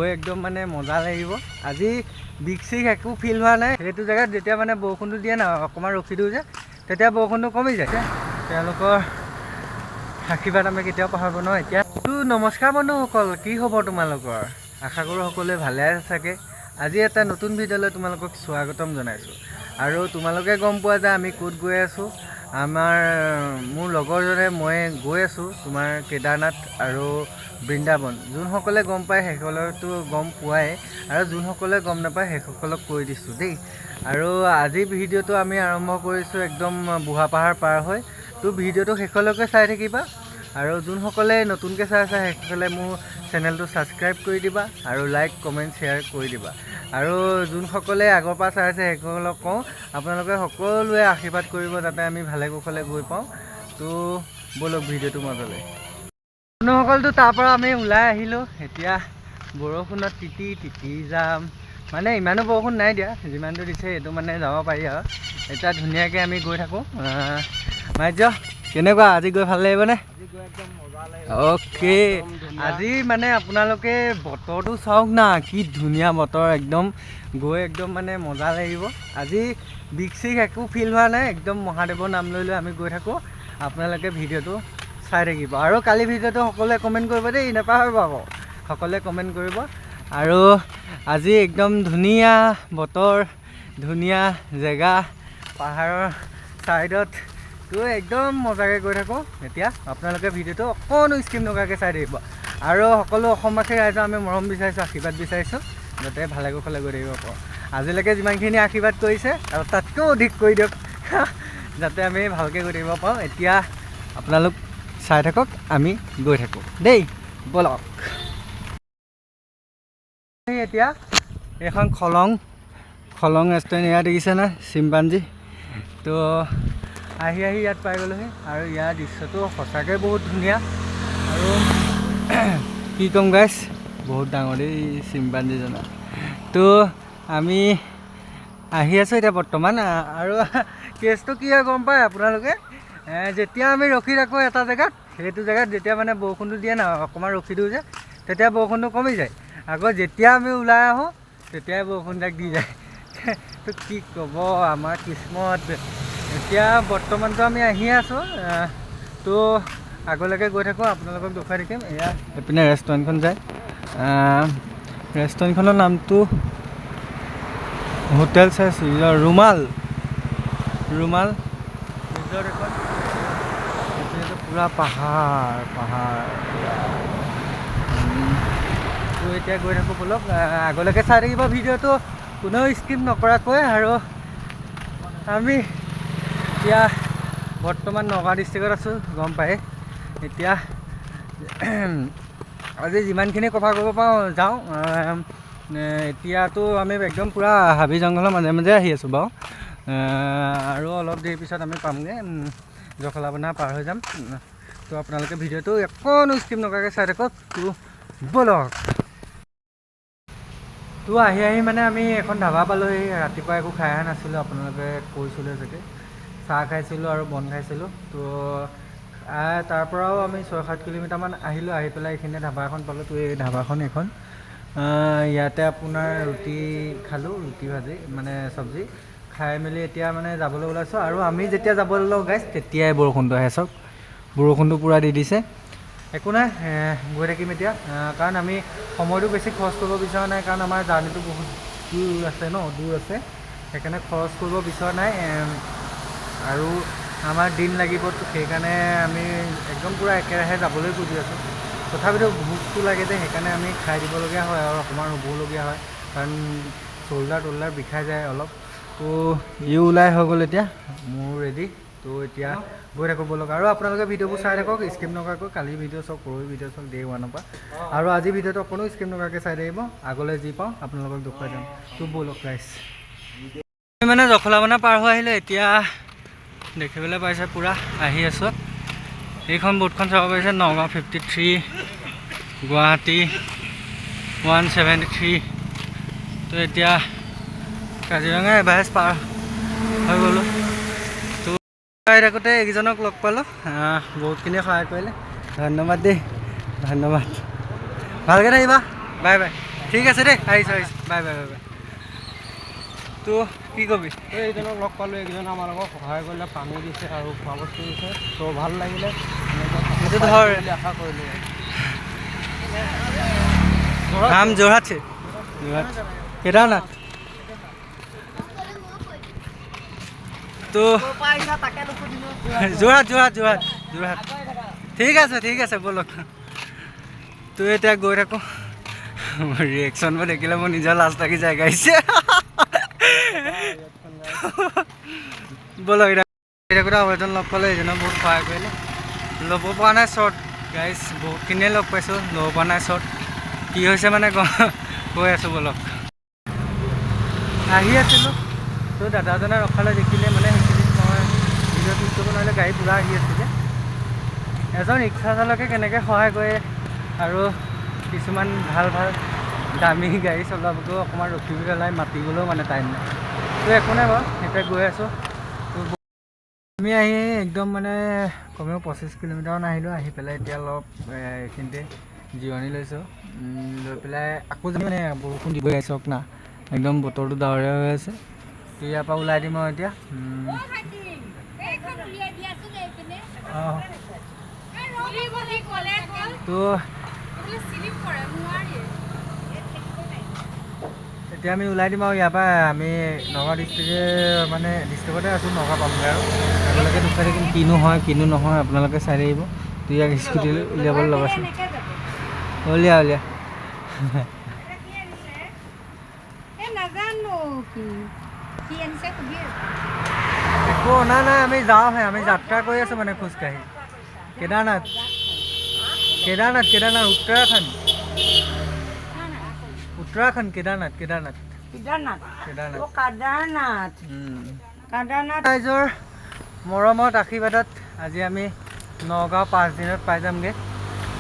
গৈ একদম মানে মজা লাগিব। আজি বিষ চিষ একো ফিল হোৱা নাই। সেইটো জেগাত যেতিয়া মানে বৰষুণটো দিয়ে ন, অকণমান ৰখি দিওঁ যে, তেতিয়া বৰষুণটো কমি যায়। তেওঁলোকৰ আশীৰ্বাদ আমি কেতিয়াও পাহৰিব নোৱাৰোঁ। এতিয়া তো নমস্কাৰ বন্ধুসকল, কি খবৰ তোমালোকৰ? আশা কৰোঁ সকলোৱে ভালে আছে চাগে। আজি এটা নতুন ভিডিঅ'লৈ তোমালোকক স্বাগতম জনাইছোঁ। আৰু তোমালোকে গম পোৱা যে আমি ক'ত গৈ আছোঁ। মোৰ লগৰজনে মই গৈ আছোঁ তোমাৰ কেদাৰনাথ আৰু বৃন্দাবন। যোনসকলে গম পায় সেইসকলেতো গম পোৱাই, আৰু যোনসকলে গম নাপায় সেইসকলক কৈ দিছোঁ দেই। আৰু আজি ভিডিঅ'টো আমি আৰম্ভ কৰিছোঁ একদম বুঢ়া পাহাৰ পাৰ হৈ। তো ভিডিঅ'টো শেষলৈকে চাই থাকিবা। আৰু যোনসকলে নতুনকৈ চাই আছে, সেইসকলে মোৰ চেনেলটো ছাবস্ক্ৰাইব কৰি দিবা আৰু লাইক, কমেণ্ট, শ্বেয়াৰ কৰি দিবা। আৰু যোনসকলে আগৰ পৰা চাই আছে, সেইসকলক কওঁ, আপোনালোকে সকলোৱে আশীৰ্বাদ কৰিব যাতে আমি ভালে কুশলে গৈ পাওঁ। তো ব'লক ভিডিঅ'টোৰ মাজলৈ। বন্ধুসকলতো তাৰ পৰা আমি ওলাই আহিলোঁ। এতিয়া বৰষুণত তিতি তিতি যাম। মানে ইমানো বৰষুণ নাই দিয়া, যিমানটো দিছে সেইটো মানে যাব পাৰি। আৰু এতিয়া ধুনীয়াকৈ আমি গৈ থাকোঁ। মাৰ্য, কেনেকুৱা? আজি গৈ ভাল লাগিবনে? অ'কে। আজি মানে আপোনালোকে বতৰটো চাওক না, কি ধুনীয়া বতৰ। একদম গৈ একদম মানে মজা লাগিব। আজি বিষ চিষ একো ফিল হোৱা নাই। একদম মহাদেৱৰ নাম লৈ লৈ আমি গৈ থাকোঁ। আপোনালোকে ভিডিঅ'টো চাই থাকিব। আৰু কালি ভিডিঅ'টো সকলোৱে কমেণ্ট কৰিব দেই, নাপাহৰিব আকৌ। সকলোৱে কমেণ্ট কৰিব। আৰু আজি একদম ধুনীয়া বতৰ, ধুনীয়া জেগা, পাহাৰৰ ছাইডত। তো একদম মজাকৈ গৈ থাকোঁ। এতিয়া আপোনালোকে ভিডিঅ'টো অকণো স্কিপ নকৰাকৈ চাই থাকিব। আৰু সকলো অসমবাসী ৰাইজৰ আমি মৰম বিচাৰিছোঁ, আশীৰ্বাদ বিচাৰিছোঁ, যাতে ভালে কুশলে গৈ থাকিব পাৰোঁ। আজিলৈকে যিমানখিনি আশীৰ্বাদ কৰিছে, আৰু তাতকৈও অধিক কৰি দিয়ক, যাতে আমি ভালকৈ গৈ থাকিব পাৰোঁ। এতিয়া আপোনালোক চাই থাকক, আমি গৈ থাকোঁ দেই। ব'লক। এতিয়া এইখন খলং, খলং ৰেষ্টুৰেণ্ট। এয়া দেখিছেনে চিম্পাঞ্জী? তো আহি আহি ইয়াত পাই গ'লোহি। আৰু ইয়াৰ দৃশ্যটো সঁচাকৈ বহুত ধুনীয়া। আৰু কি ক'ম গাইছ, বহুত ডাঙৰ দেই চিম্পাঞ্জীজনা। তো আমি আহি আছোঁ এতিয়া বৰ্তমান। আৰু কেছটো কি হয় গম পায় আপোনালোকে? যেতিয়া আমি ৰখি থাকোঁ এটা জেগাত, সেইটো জেগাত যেতিয়া মানে বৰষুণটো দিয়ে ন, অকণমান ৰখি দিওঁ যে, তেতিয়া বৰষুণটো কমি যায়। আকৌ যেতিয়া আমি ওলাই আহোঁ, তেতিয়াই বৰষুণজাক দি যায়। তো কি ক'ব, আমাৰ কিস্মত। এতিয়া বৰ্তমানটো আমি আহিয়ে আছোঁ। তো আগলৈকে গৈ থাকোঁ, আপোনালোকক দেখুৱাই থাকিম। এয়া এইপিনে ৰেষ্টুৰেণ্টখন যায়। ৰেষ্টুৰেণ্টখনৰ নামটো হোটেল চাইজ ৰুমাল, ৰুমাল ৰিজৰ্ট এখন। এইপিনেতো পূৰা পাহাৰ পাহাৰ পূৰা। তো এতিয়া গৈ থাকোঁ ব'লক। আগলৈকে চাই থাকিব ভিডিঅ'টো কোনেও স্কিপ নকৰাকৈ। আৰু আমি এতিয়া বৰ্তমান নগাঁও ডিষ্ট্ৰিক্টত আছোঁ, গম পায়। এতিয়া আজি যিমানখিনি কভাৰ কৰিব পাৰোঁ যাওঁ। এতিয়াতো আমি একদম পূৰা হাবি জংঘলৰ মাজে মাজে আহি আছোঁ বাৰু। আৰু অলপ দেৰি পিছত আমি পামগৈ, জখলাবন্ধা পাৰ হৈ যাম। তো আপোনালোকে ভিডিঅ'টো অকণো স্কিপ নকৰাকৈ চাই থাকক। তো ব'লক। তো আহি আহি মানে আমি এখন ধাবা পালোহি। ৰাতিপুৱা একো খাই অহা নাছিলোঁ, আপোনালোকে কৈছিলে চাগে। চাহ খাইছিলোঁ আৰু বন খাইছিলোঁ। তো তাৰ পৰাও আমি 6-7 কিলোমিটাৰমান আহিলোঁ। আহি পেলাই এইখিনিতে ধাবা এখন পালোঁ। তো এই ধাবাখন এইখন। ইয়াতে আপোনাৰ ৰুটি খালোঁ, ৰুটি ভাজি মানে চব্জি খাই মেলি এতিয়া মানে যাবলৈ ওলাইছোঁ। আৰু আমি যেতিয়া যাবলৈ লওঁ গাইছ, তেতিয়াই বৰষুণটো আহে। চাওক, বৰষুণটো পূৰা দি দিছে। একো নাই, গৈ থাকিম এতিয়া। কাৰণ আমি সময়টো বেছি খৰচ কৰিব বিচৰা নাই, কাৰণ আমাৰ জাৰ্ণিটো বহুত দূৰ আছে ন, দূৰ আছে, সেইকাৰণে খৰচ কৰিব বিচৰা নাই। আৰু আমাৰ দিন লাগিব, তো সেইকাৰণে আমি একদম পূৰা একেৰাহে যাবলৈ খুজি আছোঁ। তথাপিতো ভোকটো লাগে যে, সেইকাৰণে আমি খাই দিবলগীয়া হয় আৰু অকণমান ৰ'বলগীয়া হয়, কাৰণ চ'ল্ডাৰ টল্ডাৰ বিষাই যায় অলপ। তো ইও ওলাই হৈ গ'ল, এতিয়া মোৰ ৰেডি। তো এতিয়া গৈ থাকোঁ ব'লক। আৰু আপোনালোকে ভিডিঅ'বোৰ চাই থাকক স্কিপ নকৰাকৈ। কালি ভিডিঅ' চাওক, পৰহি ভিডিঅ' চাওক, ডে ওৱানৰ পৰা। আৰু আজি ভিডিঅ'টো অকণো স্কিপ নকৰাকৈ চাই থাকিব। আগলৈ যি পাওঁ আপোনালোকক দেখুৱাই যাম। তো ব'লক ৰাইজ। আমি মানে জখলাবন্ধা পাৰ হৈ আহিলোঁ। এতিয়া দেখিবলৈ পাইছে, পূৰা আহি আছোঁ। এইখন বোৰ্ডখন চাব পাৰিছে, নগাঁও 53, গুৱাহাটী 173। তো এতিয়া কাজিৰঙা এভাৰেষ্ট পাৰ হৈ গ'লোঁ। তো আহি থাকোঁতে এইকেইজনক লগ পালোঁ। বহুতখিনি সহায় কৰিলে, ধন্যবাদ দেই, ধন্যবাদ। ভালকৈ থাকিবা, বাই বাই। ঠিক আছে দেই, আহিছোঁ আহিছোঁ, বাই বাই বাই বাই। তো কি কবি? এইজনক লগ পালোঁ, এইকেইজনে আমাৰ লগত সহায় কৰিলে, পানী দিছে আৰু খোৱা বস্তু দিছে, ত' ভাল লাগিলে। এইটো ধৰ। বুলি আশা কৰিলোঁ। हम जोरहाट से, जोरहाट केदारनाथ। তো যোৰহাট যোৰহাট যোৰহাট যোৰহাট। ঠিক আছে ঠিক আছে, ব'লক। তো এতিয়া গৈ থাকোঁ। ৰিয়েকশ্যনবোৰ দেখিলে মোৰ নিজৰ লাজ লাগি যায় গাইছে। ব'লক। এতিয়া থাকোঁতে আৰু এজন লগ পালোঁ, এজনে বহুত সহায় কৰিলে। ল'ব পৰা নাই শ্বৰ্ট গাইছ, বহুতখিনিয়ে লগ পাইছোঁ, ল'ব পৰা নাই শ্বৰ্ট। কি হৈছে মানে গৈ আছোঁ, ব'লক। আহি আছিলোঁ তো দাদাজনে ৰখালে, দেখিলে মানে সেইখিনিত মই ভিডিঅ' শ্বুট কৰিব নোৱাৰিলে, গাড়ী পূৰা আহি আছিলে। এজন ৰিক্সা চালকে কেনেকৈ সহায় কৰে আৰু কিছুমান ভাল ভাল দামী গাড়ী চলাবলৈও অকণমান ৰখি পেলাই মাতিবলৈও মানে টাইম নাই। তো একো নাই বাৰু, এতিয়া গৈ আছোঁ। তো আমি আহি একদম মানে কমেও 25 কিলোমিটাৰমান আহিলোঁ। আহি পেলাই এতিয়া অলপ এইখিনিতে জিৰণি লৈছোঁ। লৈ পেলাই আকৌ মানে বৰষুণ দিব চাওক না, একদম বতৰটো ডাৱৰীয়া হৈ আছে। তো ইয়াৰ পৰা ওলাই দিম আৰু এতিয়া। অঁ, তো এতিয়া আমি ওলাই দিম আৰু ইয়াৰ পৰা। আমি নগাঁও ডিষ্ট্ৰিক্টে মানে ডিষ্ট্ৰিক্টতে আছোঁ, নগাঁও পামগৈ আৰু আপোনালোকে দেখুৱাই থাকিম কিনো হয় কিনো নহয়, আপোনালোকে চাই থাকিব। তো ইয়াক স্কুটি উলিয়াবলৈ লগাইছোঁ, উলিয়া উলিয়া। একো অনা নাই, আমি যাওঁহে, আমি যাত্ৰা কৰি আছোঁ মানে খোজকাঢ়ি। কেদাৰনাথ কেদাৰনাথ কেদাৰনাথ, উত্তৰাখণ্ড উত্তৰাখণ্ড, কেদাৰনাথ কেদাৰনাথ কেদাৰনাথ কেদাৰনাথ কেদাৰনাথ কেদাৰনাথ। ৰাইজৰ মৰমত আশীৰ্বাদত আজি আমি নগাঁও 5 দিনত পাই যামগৈ।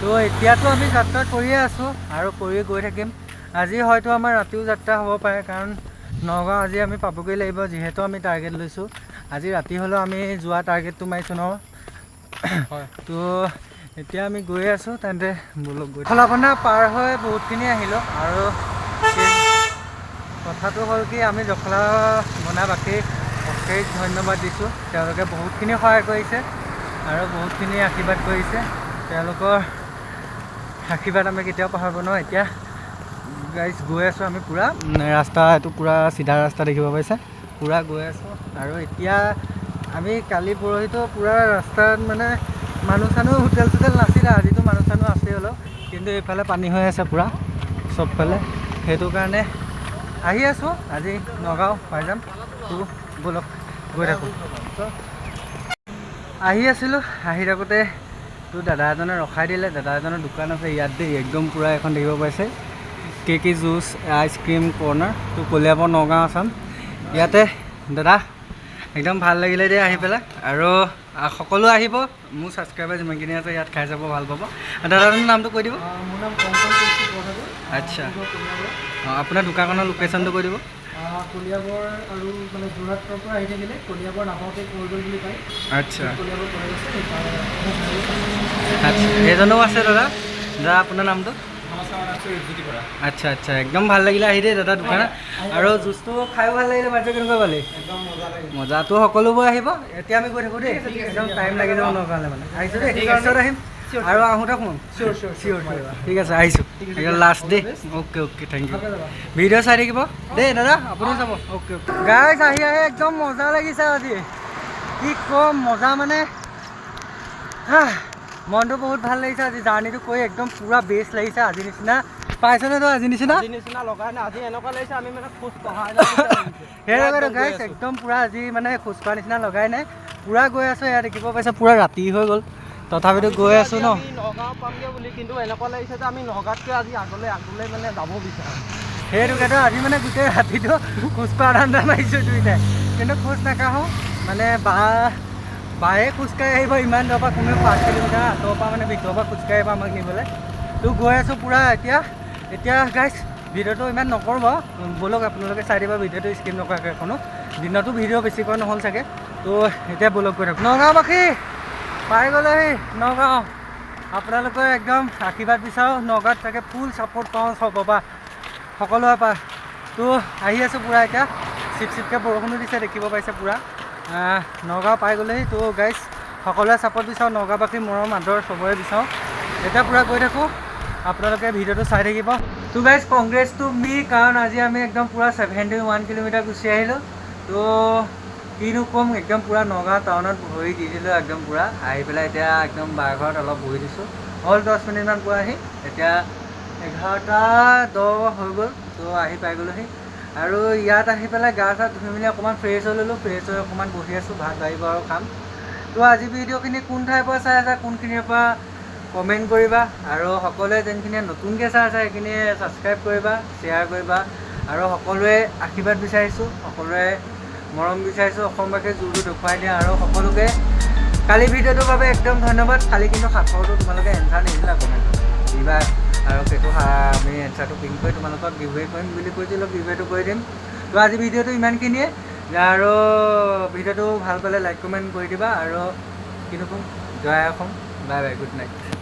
তো এতিয়াতো আমি যাত্ৰা কৰিয়ে আছোঁ আৰু কৰি গৈ থাকিম। আজি হয়তো আমাৰ ৰাতিও যাত্ৰা হ'ব পাৰে, কাৰণ নগাঁও আজি আমি পাবগৈ লাগিব, যিহেতু আমি টাৰ্গেট লৈছোঁ। আজি ৰাতি হ'লেও আমি যোৱা টাৰ্গেটটো মাৰিছোঁ ন। তো এতিয়া আমি গৈ আছোঁ, তেন্তে ব'লক গৈ। জখলাবন্ধা পাৰ হৈ বহুতখিনি আহিলোঁ আৰু কথাটো হ'ল কি, আমি জখলাবন্ধাবাসীক অশেষ ধন্যবাদ দিছোঁ। তেওঁলোকে বহুতখিনি সহায় কৰিছে আৰু বহুতখিনি আশীৰ্বাদ কৰিছে। তেওঁলোকৰ আশীৰ্বাদ আমি কেতিয়াও পাহৰিব নোৱাৰোঁ। এতিয়া গাইজ গৈ আছোঁ আমি পূৰা ৰাস্তা, এইটো পূৰা চিধা ৰাস্তা দেখিব পাইছে, পূৰা গৈ আছোঁ। আৰু এতিয়া আমি কালি পৰহিতো পূৰা ৰাস্তাত মানে মানুহ চানুহ হোটেল চোটেল নাছিলে, আজিতো মানুহ চানুহ আছেই অলপ, কিন্তু এইফালে পানী হৈ আছে পূৰা চবফালে। সেইটো কাৰণে আহি আছোঁ, আজি নগাঁও পাই যাম। তো ব'লক গৈ থাকোঁ। আহি আছিলোঁ, আহি থাকোঁতে তো দাদা এজনে ৰখাই দিলে। দাদা এজনৰ দোকান আছে ইয়াত দেই, একদম পূৰা এখন দেখিব পাইছে, কে কে জুচ আইচক্ৰীম কৰ্ণাৰ, তো কলিয়াবৰ নগাঁও আছাম। ইয়াতে দাদা একদম ভাল লাগিলে দেই আহি পেলাই। আৰু সকলো আহিব, মোৰ ছাবস্ক্ৰাইবাৰ যিমানখিনি আছে ইয়াত খাই যাব ভাল পাব। দাদাজনৰ নামটো কৈ দিব। মোৰ নাম কংকন বৰঠাকুৰ। আচ্ছা, অঁ, আপোনাৰ দোকানখনৰ লোকেশ্যনটো কৈ দিব। কলিয়াবৰ আৰু মানে যোৰহাটৰ পৰা আহি থাকিলে কলিয়াবৰ নাপাওঁতে কৈগল বুলি পায়। আচ্ছা কলিয়াবৰ কলেজ আছে। আচ্ছা, এজনো আছে দাদা। দাদা আপোনাৰ নামটো? আচ্ছা আচ্ছা, একদম ভাল লাগিলে আহি দেই দাদা দোকানত। আৰু জুচটো খায়ো ভাল লাগিলে, বাইদেউ কেনেকুৱা পালে? মজাটো সকলোবোৰ আহিব। এতিয়া আমি গৈ থাকোঁ দেই, একদম টাইম লাগি যাব নগাঁৱলৈ মানে। আহিছোঁ দেই, পিছত আহিম আৰু আহোঁতে সোমাম। চিয়'ৰ, ঠিক আছে, আহিছোঁ একদম লাষ্ট দেই। Okay okay, thank you. Video চাই থাকিব দেই দাদা, আপুনিও চাব। অ'কে অ'কে গাইজ, আহি আহি একদম মজা লাগিছে আজি, কি ক'ম মজা মানে, মনটো বহুত ভাল লাগিছে আজি। জাৰ্ণিটো কৰি একদম পূৰা বেষ্ট লাগিছে আজি নিচিনা। পাইছনে তই আজি নিচিনা? লগাই নাই, আজি এনেকুৱা লাগিছে আমি মানে খোজ কঢ়া। সেই গাইজ একদম পূৰা আজি মানে খোজ কঢ়া নিচিনা লগাই নাই, পূৰা গৈ আছোঁ। ইয়াত দেখিব পাইছে পূৰা ৰাতি হৈ গ'ল, তথাপিতো গৈ আছোঁ ন। নগাঁও পামগৈ বুলি, কিন্তু এনেকুৱা লাগিছে যে আমি নগাঁৱতকৈ আজি আগলৈ আগলৈ মানে যাব বিচাৰোঁ। সেইটোকেতো আজি মানে গোটেই ৰাতিটো খোজ কঢ়া ধান্দা মাৰিছোঁ দুইটাই, কিন্তু খোজ নাকাঢ়োঁ মানে। বায়ে খোজকাঢ়ি আহিব ইমান দূৰৰ পৰা, কমেও 5 কিলোমিটাৰ আঁতৰৰ পৰা মানে ভিতৰৰ পৰা খোজকাঢ়ি আহিব আমাক নিবলৈ। তো গৈ আছোঁ পূৰা এতিয়া। এতিয়া গাইজ ভিডিঅ'টো ইমান নকৰোঁ বাৰু, ব'লক আপোনালোকে চাই দিব ভিডিঅ'টো স্কিপ নকৰাকৈ এখনো। দিনতো ভিডিঅ' বেছি কৰা নহ'ল চাগে। তো এতিয়া ব'লক গৈ থাকোঁ। নগাঁওবাসী পাই গ'লেহি নগাঁও, আপোনালোকৰ একদম আশীৰ্বাদ বিচাৰোঁ। নগাঁৱত চাগে ফুল ছাপৰ্ট পাওঁ চবৰ পৰা। সকলোৰে পৰা। তো আহি আছোঁ পূৰা, এতিয়া চিপ চিপকৈ বৰষুণো দিছে, দেখিব পাইছে পূৰা। নগাঁও পাই গ'লেহি। তো গাইজ, সকলোৱে ছাপৰ্ট বিচাৰোঁ, নগাঁওবাসীৰ মৰম আদৰ চবৰে বিচাৰোঁ। এতিয়া পূৰা গৈ থাকোঁ, আপোনালোকে ভিডিঅ'টো চাই থাকিব। তো গাইজ, কংগ্ৰেটছ টু মি, কাৰণ আজি আমি একদম পূৰা 71 কিলোমিটাৰ গুচি আহিলোঁ। তো কিনো ক'ম, একদম পূৰা নগাঁও টাউনত ভৰি দি দিলোঁ একদম পূৰা। আহি পেলাই এতিয়া একদম বাৰ ঘৰত অলপ বহি দিছোঁ, হ'ল 10 মিনিটমান পূৰা আহি। এতিয়া 11টা 10 হৈ গ'ল। তো আহি পাই গ'লোহি আৰু ইয়াত আহি পেলাই গা চা ধুই মেলি অকণমান ফ্ৰেছ হৈ ল'লোঁ। ফ্ৰেছ হৈ অকণমান বহি আছোঁ, ভাত বাঢ়িব আৰু খাম। তো আজি ভিডিঅ'খিনি কোন ঠাইৰ পৰা চাই আছা, কোনখিনিৰ পৰা কমেণ্ট কৰিবা আৰু সকলোৱে যোনখিনিয়ে নতুনকৈ চাই আছা, সেইখিনিয়ে ছাবস্ক্ৰাইব কৰিবা, শ্বেয়াৰ কৰিবা আৰু সকলোৱে আশীৰ্বাদ বিচাৰিছোঁ, সকলোৱে মৰম বিচাৰিছোঁ। অসমবাসীয়ে জোৰটো দেখুৱাই দিয়া আৰু সকলোকে কালি ভিডিঅ'টোৰ বাবে একদম ধন্যবাদ। কালি কিন্তু সাঁথৰটো তোমালোকে এনচাৰ নিদিলা, কমেণ্টত দিবা আৰু সেইটো আমি এনচাৰটো পিন কৰি তোমালোকক গিভৱে কৰিম বুলি কৈছিলোঁ, গিভৱেটো কৰি দিম। তো আজি ভিডিঅ'টো ইমানখিনিয়ে আৰু ভিডিঅ'টো ভাল পালে লাইক, কমেণ্ট কৰি দিবা আৰু কিনো ক'ম, জয় Assam, bye bye, good night.